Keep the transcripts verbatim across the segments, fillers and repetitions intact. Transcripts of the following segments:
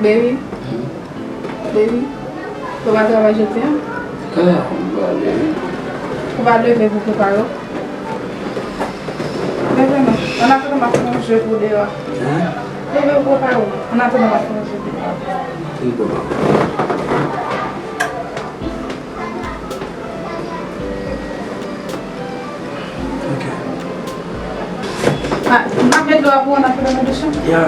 Baby, baby, ou pa travay jodi a? Ah, m prale wi. Ou pa leve pou prepare w? Leve non. Annatandan m ap fè yon je pou w deyò a. Hein? Leve pou w prepare w. Annatandan m ap fè yon je pou w deyò a. Li bon. Ok. Ah, m ap met dlo a pou w annatandan nan douch lan? Ya.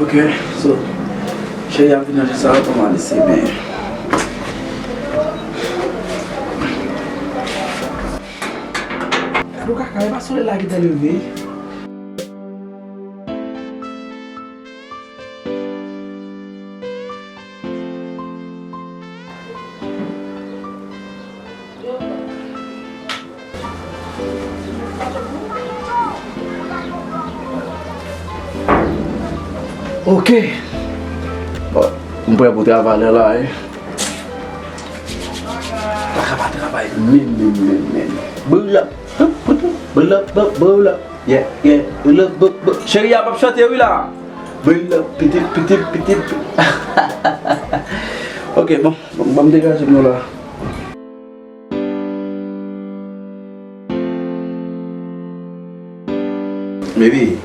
Ok, so, cheri ap vin nan je sa, kòman li se byen. Gade w kaka, e pa solèy la ki te leve. Ok. Bon, m prè pou travay la, la, wi. Paka pa travay menm, menm, menm, menm. Boulap, boulap, boulap, boulap. Yeah, yeah. Boulap, boulap, boulap. Cheri a p ap chante, wi, la. Boulap, pitit, pitit, pitit. Ok, bon, bon, ban m degaje m non la. Baby,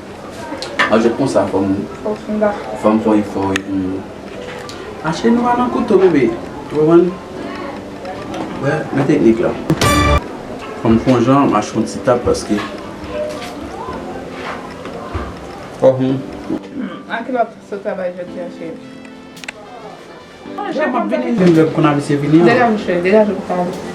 an jwèt konsa, fò m, fò m fè yon efò, wi, pou m achte nou a nan kouto, bebe. Ou konprann? Wè, men teknik la. Fò m fè yon jan, m achte yon ti tab, paske, oh, hmm. Hmm, a kilè w ap sot travay jodi a, cheri? Deja m ap vini, menm lè m konn avisye vini an. Degaje w, cheri, degaje w pou pale.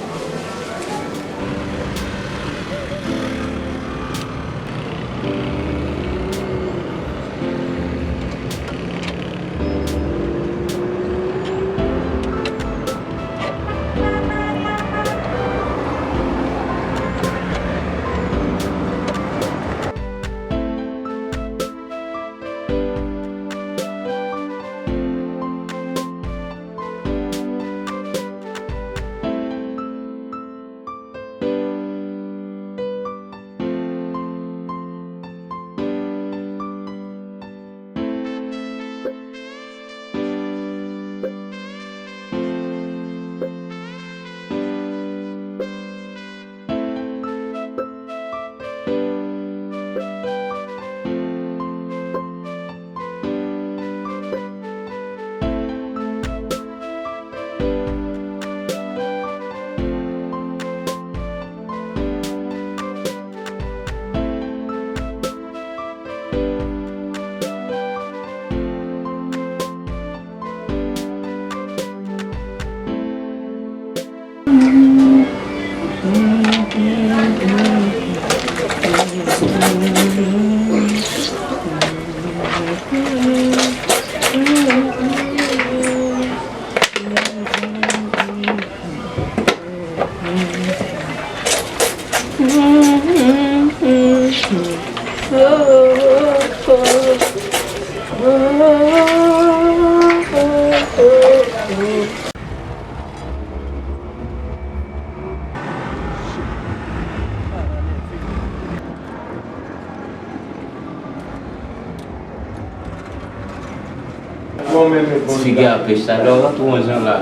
Ti figi a pèch, sa dwe rantre yon jan la.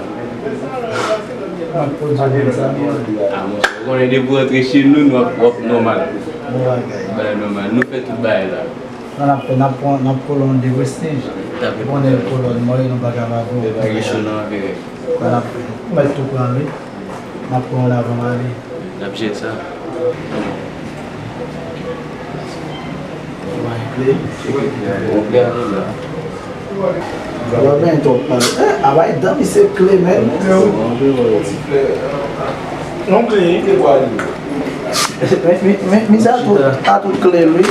A, monchè, ou konnen depi w rantre chez nous, nou ap, w ap nòmal. Bagay nòmal. Nou fè tout bagay la. Sa n ap fè, n ap pran, n ap kole yon de Prestige. Ou konnen kolòn mwen, nou pa ka pa pran. Sa n ap fè. Ou mèt tou pran li. N ap pran yon avan ale. N ap jere sa. Mwen kle. Bon, kle a la. Sa va byen twòp, man. Eh, a bay dan misye kle, man. Yon kle, wi. Men, men, men, misye a tout, a tout kle l, wi.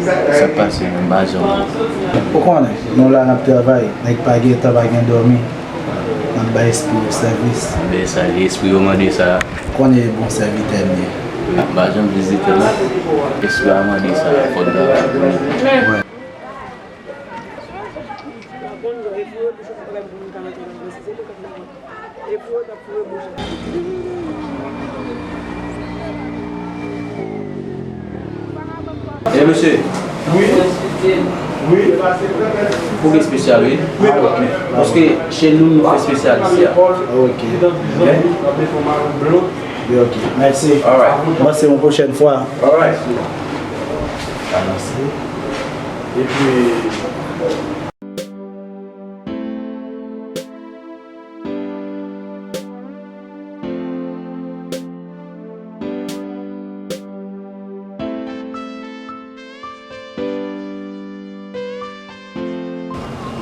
Sa k pase menm, m pa janm. Ou konnen, nou la n ap travay, nèg pa gen tan, pa gen dòmi. N ap Bay espri yo sèvis. Bay sa, espri yo mande sa. Konnen e bon sèvitè m ye. M pa janm vizite l la. Espri a mande sa, fòk travay pou li. E mesye. Wi. Wi. Pou ki espesyal, wi. Wi. Paske chez nous, nou fè espesyal isi a. Ok. Ok? Wi, ok. Mèsi. Alright. Mwen se yon pwochèn fwa. Alright. Mèsi. Epi,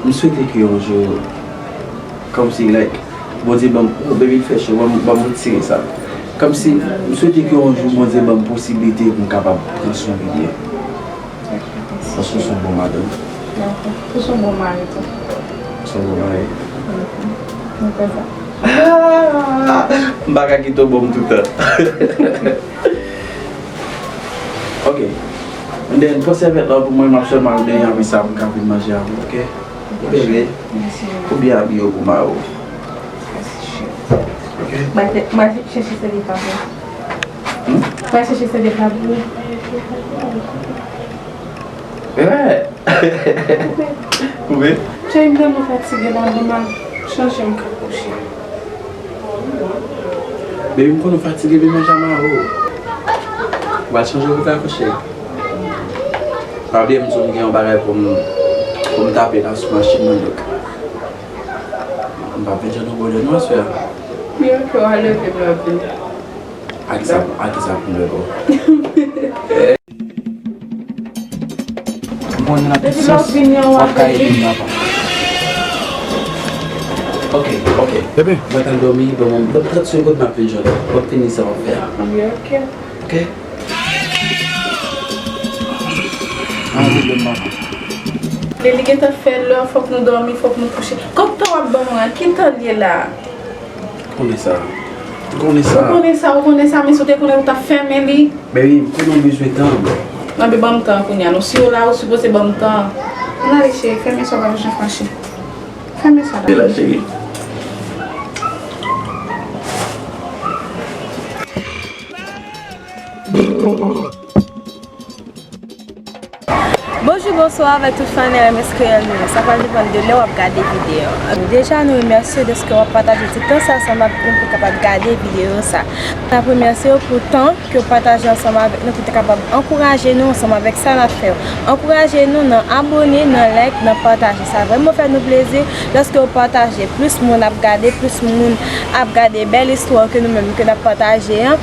m swete ke yon jou, kòmsi, like, Bondye ban m, oh, baby, l fè cho, ban m, ban m retire sa. Kòmsi, m swete ke yon jou Bondye ban m posiblite pou m kapab pran swen Lilian. Paske w se yon bon madanm. Mèsi. Ou se yon bon mari tou. Ou se yon bon mari. Mhm. Mwen kwè sa. M pa ka kite w ban m toutan. Ok. And then, pran sèvyèt la pou mwen, m ap sèlman al benyen, apre sa, pou m ka vin manje avè w, ok? Bebe, mèsi, ou byen abiye w pou mari w. Mèsi, cheri. Ok? Mwen, mwen chèche sèvyèt la pou ou. Hmm? Mwen chèche sèvyèt la pou ou. Koupe. Koupe. Cheri, m tèlman fatige la, m al chanje, m ka kouche. Baby, m konnen w fatige, men manje a mari w. W al chanje pou w ka kouche. Pa bliye m di w m gen yon bagay pou m, pou m tape la sou machin nan, donk m p ap vin jwenn w bò dènwa aswè a. Wi, ok, w a leve m, w ap vin. A kisa, a kisa pou m leve w? M konnen nan tout sans, w ap ka ede m, papa. Ok, ok. Bebe. Mwen t al dòmi, ban mwen, ban m trant segonn, m ap vin jwenn ou. W ap fini sa w ap fè a. Wi, ok. Ok? An, bebe, papa. Lè li gentan fè lè, fòk nou dòmi, fòk nou kouche. Kòk tan w ap ban mwen an, ki tan l ye la? Ou konnen sa. Ou konnen sa. Ou konnen sa, ou konnen sa, men si w te konnen ou t ap fèmen li. Baby, m konnen w bezwen tan, bro. Anben, ban m tan an kounye a non. Si w la, ou sipoze ban m tan an. Ann ale, cheri, fèmen sa w pa bezwen fache. Fèmen sa la. Vin la, cheri. Bonjou, bonswa avèk tout fan R M S Kreyòl nou yo. Sa pral depann de lè w ap gade videyo a. Deja, nou remèsye w dèske w ap pataje ti tan sa ansanm avèk nou pou kapab gade videyo sa. N ap remèsye w pou tan ke w pataje ansanm avèk nou pou te kapab ankouraje nou ansanm avèk sa n ap fè yo. Ankouraje nou nan abòne, nan like, nan pataje. Sa vrèman fè nou plezi lòske w pataje. Plis moun ap gade, plis moun ap gade bèl istwa ke nou menm ke n ap pataje an.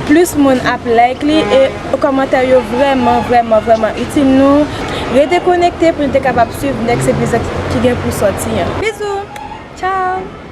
Plis moun ap like li e kòmantè yo vrèman, vrèman, vrèman itil nou. Rete konekte pou nou te kapab swiv nèks epizòd ki gen pou sòti an. Bizou! Tchao!